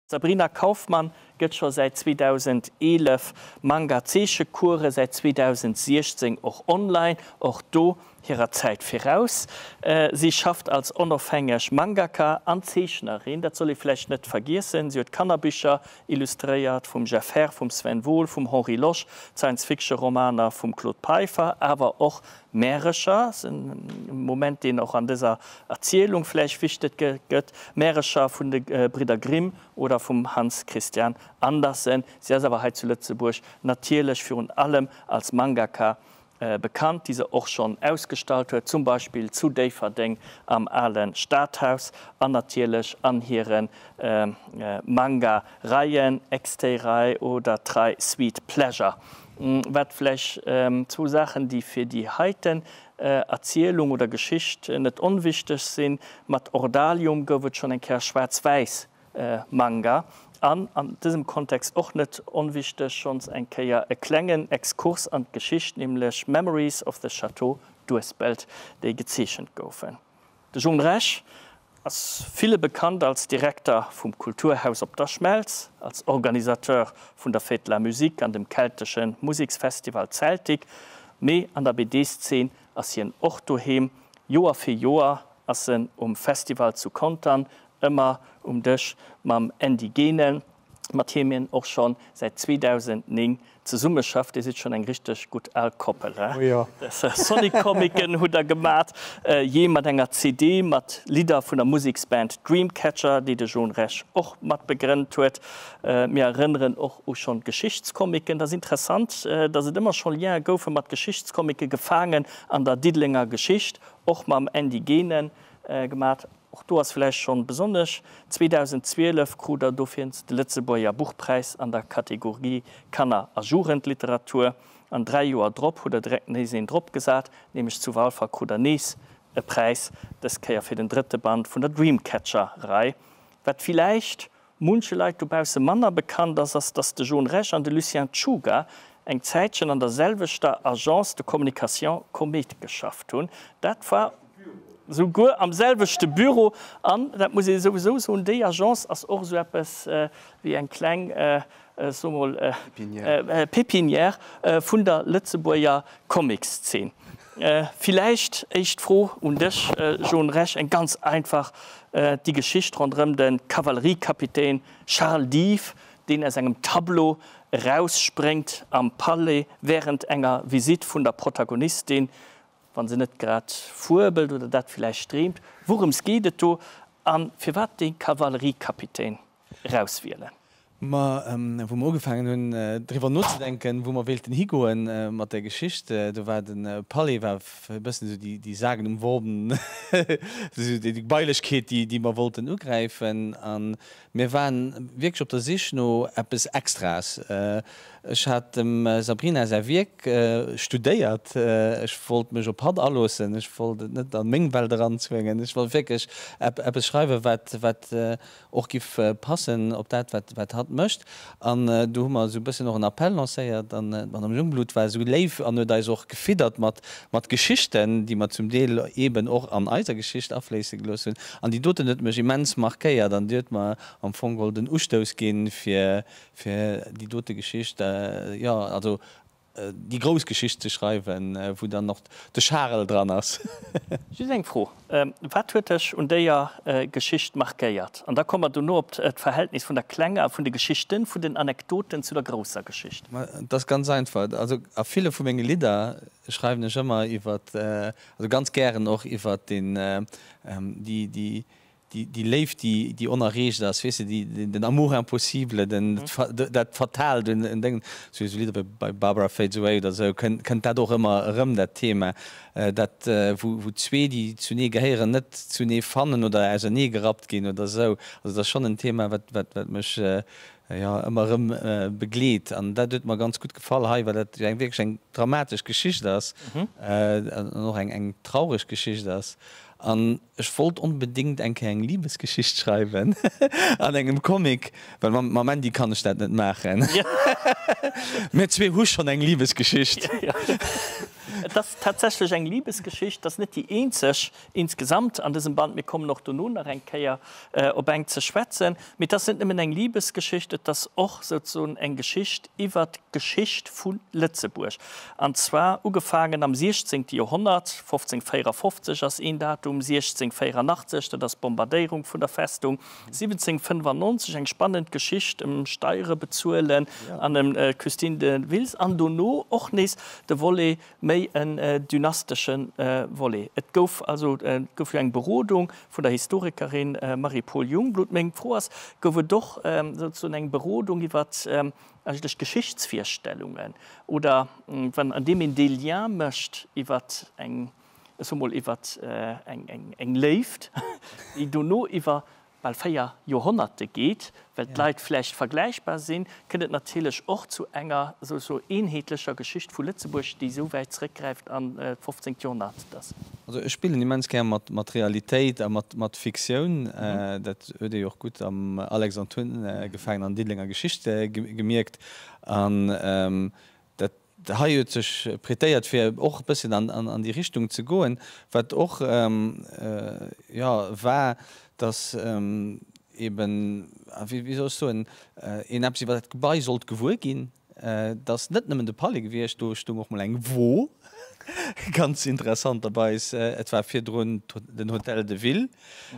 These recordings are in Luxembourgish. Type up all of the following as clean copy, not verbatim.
D'Sabrina Kaufmann gëtt scho säit 2011 Manga-Zeechecoursen, säit 2016 och online, och do hirer Zäit viraus. Si schafft als onofhängeg Mangaka an Zeechnerin, dat soll ee vläicht net vergiessen. Si huet Kannerbicher illustréiert vum Jeff Herr, vum Sven Wohl, vum Henri Losch, Science-Fiction-Romaner vum Claude Peiffer, awer och Märecher, ass en Moment, deen och an dëser Erzielung vläicht wichteg gëtt, Märecher vun de Bridder Grimm oder vum Hans Christian Andersen. Si ass awer hei zu Lëtzebuerg natierlech virun allem als Mangaka bekannt, déi se och schonn ausgestallt huet, zum Beispill zu Déifferdeng am ale Stadhaus an natierlech an hire Manga-Reien Extei-Rei oder d'Rei Sweet Pleasure. Wat vläch zwou Saachen, déi fir déi heiten Erzielung oder Geschicht net onwichteg sinn, Mat Ordalium gouf et schonn eng Kéier schwaarz-wäiss Manga an an dësem Kontext och net onwichteg, schonns eng Kéier e klengen Exkurs an d'Geschicht, nämlech Memories of the Château d'Uespelt, déi gezeechent goufen. De Jean Rech ass ville bekannt als Direkter vum Kulturhaus Op der Schmelz, als Organisateur vun der Fête de la Musique an dem keltesche Museksfestival Zeltik, mee an der BD-Szene ass hien och doheem. Joer fir Joer ass en um Festival zu Contern ëmmer um Dësch mam Andy Genen, mat him hien och schonn säit 2009 zesummeschafft. Dir sidd schonn eng richteg gutt al Koppel, he? Oh jo. Sonic Comicen hutt der gemat, jee mat enger CD mat Lidder vun der Museksband Dreamcatcher, déi de Jon Rech och mat begrënnt huet. Mir erënneren och u schonn Geschichtscomicen. Et ass interessant, datt et ëmmer scho Liene goufe mat Geschichtscomicen, gefaangen an der Diddelenger Geschicht, och mam Andy Genen gemat. Och do ass vläicht schonn besonnesch, 2012 krut der dofir de Lëtzebuerger Buchpräis an der Kategorie Kanner a Jugendliteratur. An 3 Joer drop hutt der direkt nees een drop gesat, nämlech zu Walfer krut der nees e Präis, dës Kéier fir den drëtte Band vun der Dreamcatcher-Rei. Wat villäicht munche Leit dobausse manner bekannt ass, ass, dass de Jon Rech an de Lucien Czuga eng Zäitchen an der selwechter Agence de communication Comete geschafft hunn. Dat war souguer am selwechte Büro. An, dat muss ee souwisou soen, déi Agence ass och esou eppes wéi eng kleng, so mol, Pépinière vun der Lëtzebuerger Comics-Zeen. Villäicht éischt Fro un dech, Jon Rech, eng ganz einfach, Déi Geschicht ronderëm de Kavalleriekapitän Charles Dive, deen aus engem Tableau erausspréngt am Palais wärend enger Visitt vun der Protagonistin, wa se net grad fuebelt oder dat villäicht dreemt, wourëms geet et do a firwat dee Kavalleriekapitän erauswielen? Ma wou mer ugefaangen hunn driwwer nozedenken, wou mer wéilten higoen mat där Geschicht, do war de Palais war e bëssen esou déi sagenumworben esou déi Gebailechkeet, déi déi mer wollten ugräifen. A mir waren wierklech op der Sich no eppes Extraes. Ech hat dem Sabrina säi Wierk studéiert. Ech wollt mech op hatt aloossen. Ech wollt et net a meng Welt eranzwéngen. Ech wollt wierklech eppes schreiwen, wat wat och giff passen op dat wat wat hatt mécht. An do hu mer esou e bëssen och en Appell lancéiert an d'Madame Jungblut war esou léif an huet eis och gefiddert mat mat Geschichten, déi mer zum Deel eeben och an eiser Geschicht afléisse gelooss hunn. An déi doten huet mech immens markéiert an déi huet mer am Fong geholl den Ustouss ginn, fir fir déi dote Geschicht, jo also déi grouss Geschicht ze schreiwen, wou dann och de Charel dran ass. Just eng Fro, Wat huet dech un déier Geschicht markéiert? An da komme mer dono op d'Verhältnis vun der klenger, vun de Geschichten, vun den Anekdoten zu der grousser Geschicht. Ma et ass ganz einfach, also a ville vu menge Lidder schreiwen ech ëmmer iwwer, also ganz gären och iwwer deen, déi, déi, Déi Léift, déi onerreecht ass, weess de, déi, den Amour impossible, den, dat Fatalt un Déngen, sou esou Lidder wéi bei Barbara Fades Away oder esou, kënnt dat och ëmmer erëm, dat Thema, dat, wou, wou zwee, déi zunee gehéieren, net zunee fannen oder ausernee gerappt ginn oder esou. Also dat ass schonn en Thema, wat, wat, wat mech, jo, ëmmer erëm begleet. An dat huet mer ganz gutt gefall hei, well dat jo eng wierklech eng dramatesch Geschicht ass an och eng, eng traureg Geschicht ass. An ech wollt onbedéngt eng Kéier eng Libesgeschicht schreiwen an engem Comic, well mam mam Andy kann ech dat net maachen. Mir zwee hu schonn eng Libesgeschicht. Et ass tatsächlech eng Libesgeschicht, et ass net déi eenzeg insgesamt an dësem Band, mir kommen och dono nach eng Kéier op eng ze schwätzen, mee et ass net nëmmen eng Libesgeschicht, et ass och souzesoen eng Geschicht iwwer d'Geschicht vu Lëtzebuerg. An zwar ugefaangen am siechzéngte Joerhonnert, 1554 ass een Datum, 1684, dat ass d'Bombardéierung vun der Festung, 1795, eng spannend Geschicht ëm Steiere bezuelen an ëm d'Christine de Vils, an dono och nees de Volet, méi en dynastesche Volet. Et gouf also et gouf jo eng Berodung vun der Historikerin Marie-Paule Jungblut. Meng Fro ass, gouf et och souzesoen eng Berodung iwwer eigentlech Geschichtsvirstellungen oder wann an deem een dee Lien mécht iwwer eng, ech soe mol, iwwer eng Léift, déi dono iwwer bal 4 Joerhonnerte geet, well d'Leit vläicht vergläichbar sinn, kënnt et natierlech och zu enger esou eenheetlecher Geschicht vu Lëtzebuerg, déi esou wäit zeréckgräift an d'fofzéngt Joerhonnert. Dass. Also ech spillen immens gär mat Realitéit a mat Fiktioun. Dat huet ee jo och gutt am Alex an Tun gefaangen an Diddelenger Geschicht gemierkt. An dat Hei huet sech prêtéiert fir och e bësschen an déi Richtung ze goen, wat och jo war, datt eben, wéi soll ech soen, een eppes iwwer dat Gebai sollt gewuer ginn. Et ass net nëmmen de Palais gewiescht, do stoung och mol eng Wo, ganz interessanterweis. Et war virdrun den Hôtel de Ville.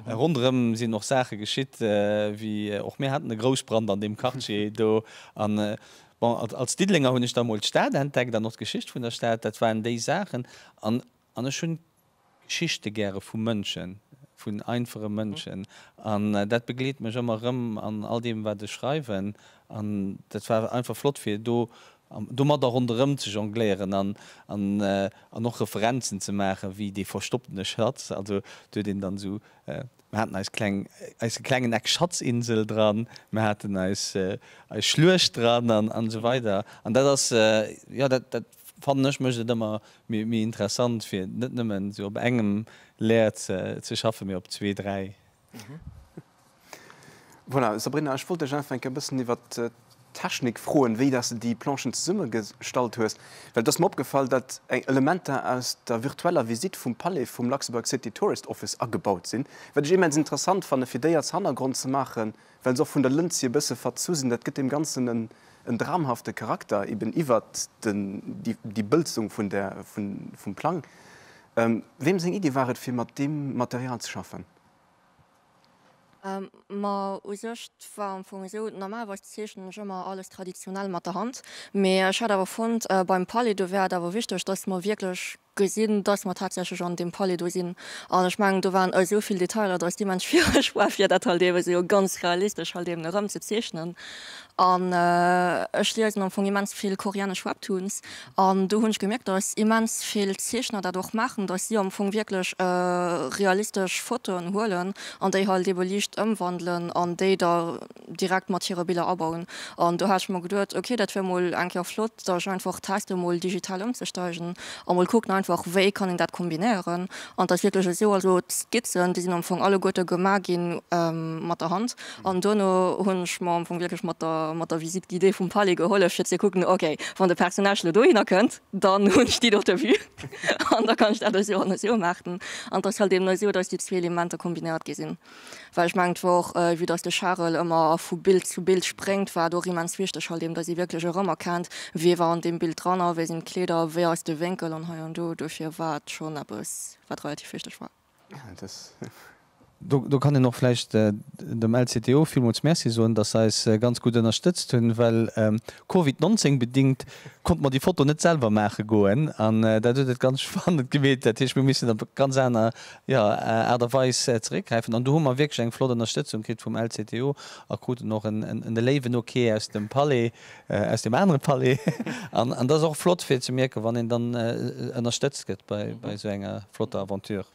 Ronderëm sinn och Saache geschitt, wéi och mir haten e Groussbrand an deem Quartier do. An Bon, als Diddelenger hunn ech da mol d'Stad entdeckt an och d'Geschicht vun der Stad. Dat waren déi Saachen. An an ech hunn Geschichte gäre vu Mënschen, vun einfache Mënschen. An dat begleet mech ëmmer erëm an all deem, wat ech schreiwen. An dat war einfach flott, fir do domadder ronderëm ze jongléieren an an an och Referenzen ze maachen, wéi dee verstopptene Schatz. Also do huet een dann esou Mer haten eis kleng, eise klengen Eck Schatzinsel dran, mer haten eis, eis Schluecht dran an, an esou weider. An dat ass, jo, dat, dat fannen ech mécht et ëmmer méi, méi interessant, fir net nëmmen esou op engem Layer ze, ze schaffen, mee op zwee, dräi. Voilà, Sabrina, ech wollt dech einfach eng Kéier e bëssen iwwert Technik froen, wéi dass de déi Planchen zesummegestallt hues, well et ass mer opgefall, datt eng Elementer aus der virtueller Visitt vum Palais vum Luxembourg City Tourist Office agebaut sinn, wat ech immens interessant fanne fir déi als Hannergrond ze maachen, well se och vun der Lëns hier e bësse verzu sinn. Dat gëtt deem Ganzen en en dramhafte Charakter, eben iwwert den déi Bëlzung vun der vum Plang. Weem seng Iddi war et, fir mat deem Material ze schaffen? Ma u sech, 't war am Fong esou, normalerweis zeechnen ech ëmmer alles traditionell mat der Hand, mee ech hat awer fonnt, beim Palais do wär et awer wichteg, dass mer wierklech gesinn, dass mer tatsächlech an deem Palais do sinn. An ech mengen, do waren esou vill Detailer, dass et immens schwiereg war, fir dat halt eebe sou ganz realistesch halt eeben erëm ze zeechnen. An ech liesen am Fong immens vill koreanesch Webtoons An do hunn ech gemierkt, dass immens vill Zeechner dat och maachen, dass si am Fong wierklech realistesch Fotoen huelen an déi halt ebe liicht ëmwandelen an déi da direkt mat hire Biller abauen. An do hat ech mer geduet, ok, dat wier mol eng Kéier flott, dass ech einfach teste mol digital ëmzesteigen a mol kucken einfach, wéi kann een dat kombinéieren. An et ass wierklech esou, also d'Skizzen, déi sinn am Fong alleguerte gemaach gi mat der Hand. An duerno hunn ech mer am Fong wierklech mat der mat der Visite guidée vum Palais gehollef fir ze kucken, ok, wann de Personnage elo dohinner kënnt, dann hunn ech déi dote Vue an da kann ech dat esou an esou maachen. An et ass halt eben esou, datt déi zwee Elementer kombinéiert gi sinn. Well ech mengen, et war och, vue datt de Charel ëmmer vu Bild zu Bild spréngt, war et och immens wichteg halt eben, datt ee wierklech erëmerkennt, wee war an deem Bild dran a wéi sinn d'Kleeder, wéi ass de Wénkel an hei an do. Dofir war et schonn eppes, wat relativ wichteg war. Do kann een och vläicht dem LCTO villmools Merci soen, dass se eis ganz gutt ënnerstëtzt hunn, well Covid 19 bedingt konnte mer déi Foto net selwer maache goen an dat huet et ganz spannend gemeet. Dat heescht, mir hu missen op ganz aner, jo, Aart a Weis zeréckgräifen an do hu mer wierklech eng flott Ënnerstëtzung kritt vum LCTO a kruten och en léiwen Ok aus dem Palais, aus deem anere Palais. An dat ass och flott fir ze mierken, wann een dann ënnerstëtzt gëtt bei esou enger flotter Aventure.